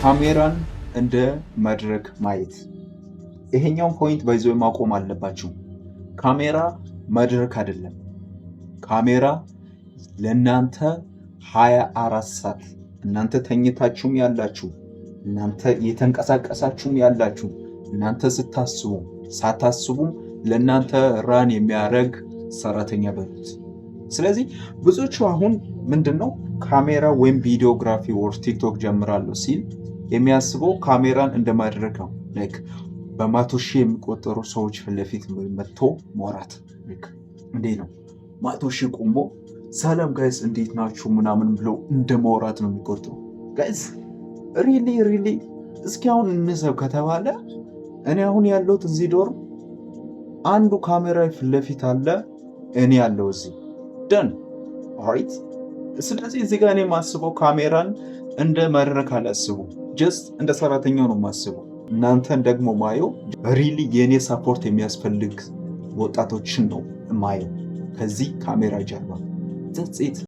ካሜራን እንደ መድረክ ማየት። ይሄኛውን point by the way ማቆም አለባችሁ። ካሜራ መድረክ አይደለም። ካሜራ ለእናንተ 24 ሰዓት፣ እናንተ ተኝታችሁም ያላችሁ፣ እናንተ እየተንቀሳቀሳችሁም ያላችሁ፣ እናንተ ስታስቡም ሳታስቡም ለእናንተ run የሚያደርግ ሰራተኛ በሉት። ስለዚህ ብዙዎቹ አሁን ምንድን ነው፣ ካሜራ ወይም videography or ቲክቶክ ጀምራለሁ ሲል የሚያስበው ካሜራን እንደ መድረክ ነው። Like በ100,000 የሚቆጠሩ ሰዎች ፊት ለፊት መጥቶ ማውራት። እንዴት ነው፣ 100,000 ቆሞ "ሰላም guys፣ እንዴት ናችሁ?" ምናምን ብሎ እንደ ማውራት ነው የሚቆጥሩ። Guys, really, really፣ እስኪ አሁን እንሰብ ከተባለ እኔ አሁን ያለሁት እዚህ dorm፣ አንዱ ካሜራ ፊት ለፊት አለ፣ እኔ ያለው እዚህ፣ done, right? ስለዚህ እዚህ ጋር እኔ የማስበው ካሜራን እንደ መድረክ አላስበው፣ just እንደ ሰራተኛው ነው የማስበው። እናንተን ደግሞ ማየው really የእኔ support የሚያስፈልግ ወጣቶችን ነው ማየው ከዚህ ካሜራ ጀርባ። That's it.